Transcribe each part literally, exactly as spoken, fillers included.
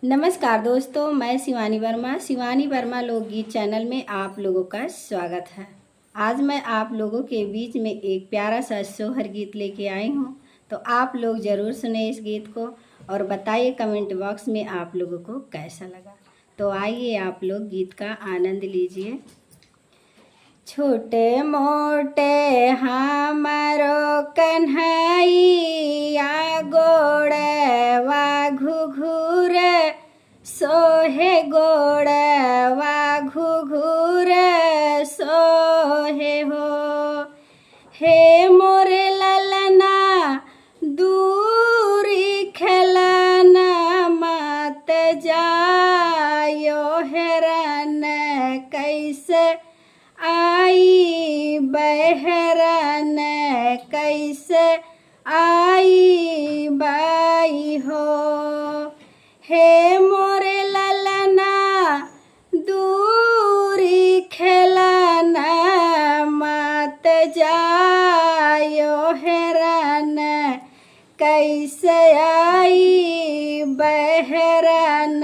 नमस्कार दोस्तों, मैं शिवानी वर्मा। शिवानी वर्मा लोकगीत चैनल में आप लोगों का स्वागत है। आज मैं आप लोगों के बीच में एक प्यारा सा सोहर गीत लेके आई हूँ, तो आप लोग ज़रूर सुने इस गीत को और बताइए कमेंट बॉक्स में आप लोगों को कैसा लगा। तो आइए आप लोग गीत का आनंद लीजिए। छोटे मोटे हमरो कन्हैया, गोड़वा घुघुर सोहे, गोड़वा घुघुर सोहे हो। हे मोरे ललना, दूरी खेलना मत जायो हेरन, कैसे आई बहरन, कैसे आई बाई हो। हे मोरे ललना, दूरी खेलना मत जायो हेरन, कैसे आई बहरन,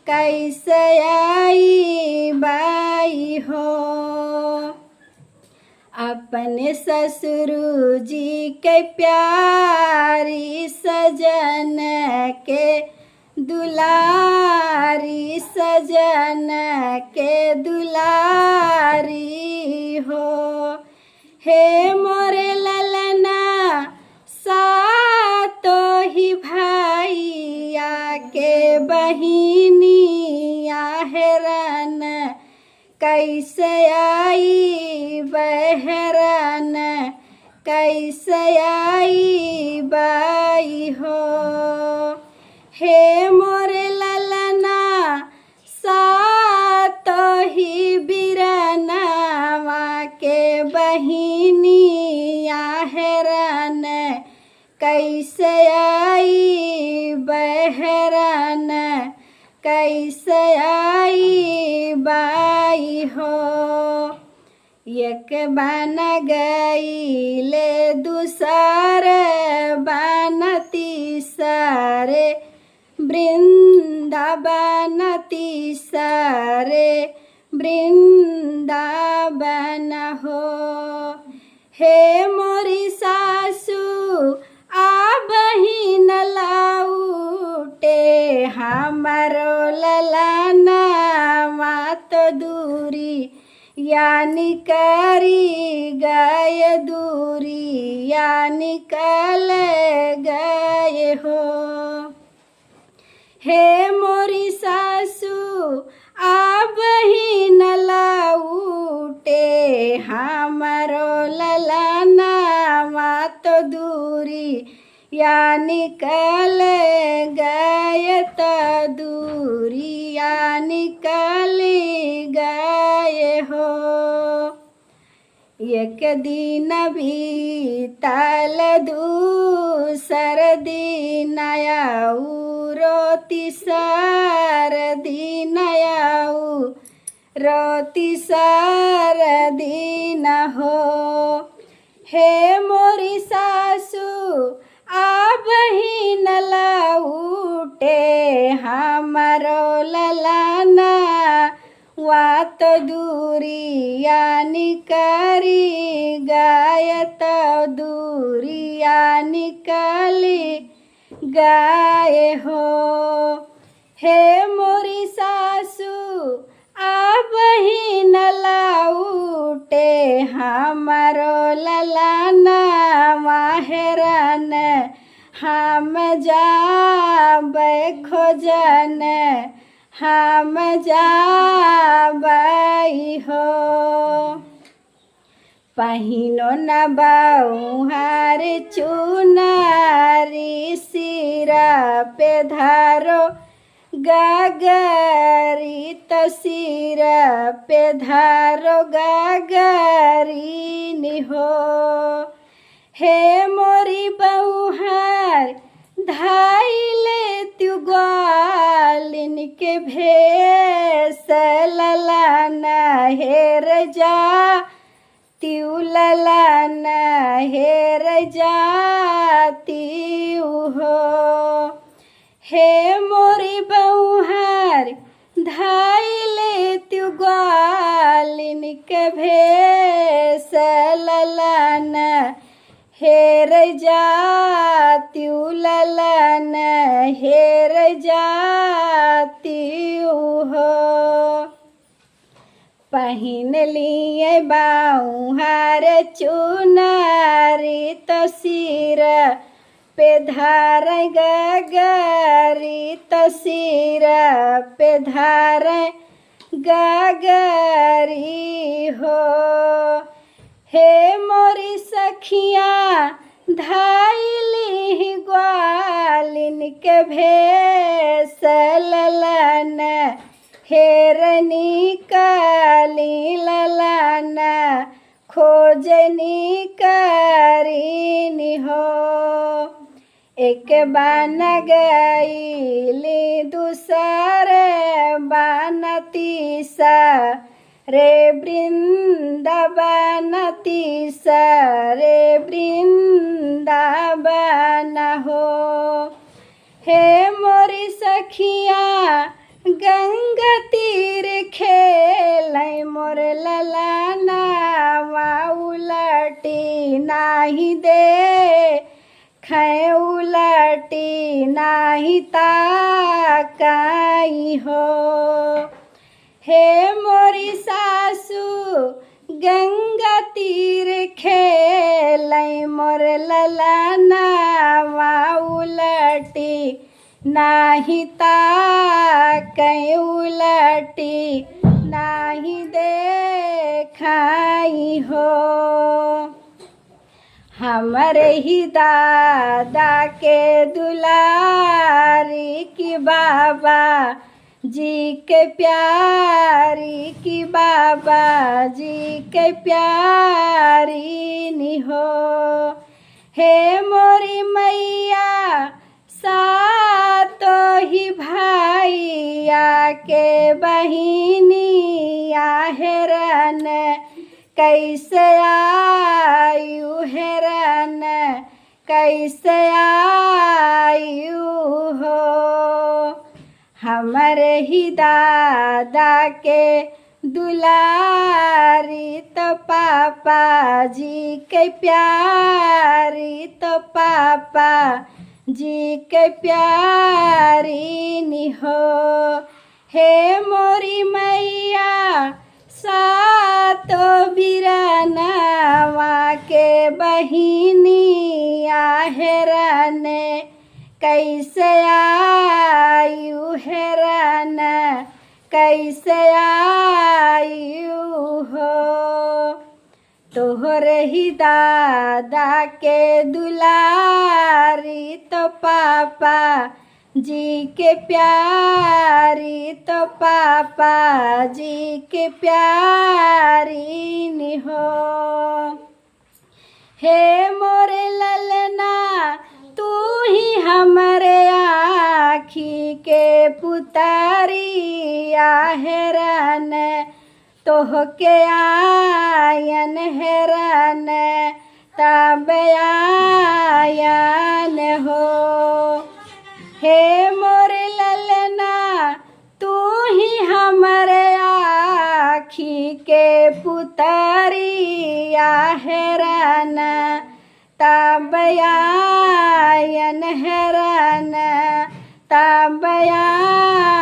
कैसे आई बाई हो। अपने ससुर जी के प्यारी, सजन के दुलारी, सजन के दुलारी हो। हे मोरे ललना, सातो ही भैया के बहिनिया हेरन, कैसे आई बहरन, कैसे आई बाई हो। हे मोरे ललना, सातो ही बिरनवा के बहिनिया हेरन, कैसे आई बहरन, कैसे आई बाई हो। एक बन गईले दूसर बन तीसरे, वृंदावन तीसरे वृंदावन हो। हे मोरी सासू, आबहिन लौटे हमरो ललनवा तो दूरी या निकरी गए, दूरी या निकल गए हो। हे मोरी सासू, आबहिन लौटे हमरो ललनवा तो दूरी या निकल गए, तो दूरी या निकल गए हो। एक दिन बीतल, दूसर दिन आऊ, रो तीसर दिन आऊ, रो तीसर दिन हो। हे मोरी सासू, आबहिन लौटे हमरो ललनवा तो दूरी या निकरी गए, तो दूरी या निकली गए हो। हे मोरी सासू, आबहिन लौटे हमरो ललनवा हेरन, हम जाबै खोजन, हम जाबै हो। पहिनो न बउहर चुनरी, सिरा पे धरो गगरी, त सिरा पे धरो गगरी निहो। हे मोरी बउहर, धाई ले तू ग्वालिन के भेस, ललन हेर जा तिउ, ललन हेर जा तिउ हो। हे मोरी बउहार धाई लेत्यु ग्वालिन के भेस ललन, हेर जात्यु ललन, हेर जात्यु हो। पहिन लिए बउहार चुनरी त सिर पे धार गगरी त सिर पे धार गगरी हो। हे मोरी सखिया धाई लिही ग्वालिन के भेस ललन, हेर निकली ललन, खोज निकली हो। एक बान गईली दूसर बान तीसरे वृंदावन, तीसरे वृंदावन हो। हे मोरी सखिया गंगा तीर खेलै मोर ललनवा, उलटी नाही देखै उलटी नाही ताकै हो। हे मोरी सासु गंगा तीर खेलै मोर ललनवा, उलटी नाही ताकै उलटी नाही देखै हो। हमरे ही दादा के दुलारी कि बाबा जी के प्यारी, कि बाबा जी के प्यारी निहो। हे मोरी मैया, सातो ही भाइया के बहिनिया हेरन, कैसे आयु हेरन, कैसे आयु हो। हमरे ही दादा के दुलारी त पापा जी के प्यारी, त पापा जी के प्यारी निहो। हे मोरी मैया, सातो बिरनवा के बहिनिया हेरन, कैसे आयु हेरन, कैसे आयु हो। तोहरे ही दादा के दुलारी त पापा जी के प्यारी, त पापा जी के प्यारी निहो। हे मोरे ललना, तू ही हमरे आँखी के पुतरिया हेरन, तोहके आयन हेरन, तब आयन हो। हे मोरे ललना, तू ही हमरे आँखी के पुतरिया हेरन, तब आयन हेरन, तब आयन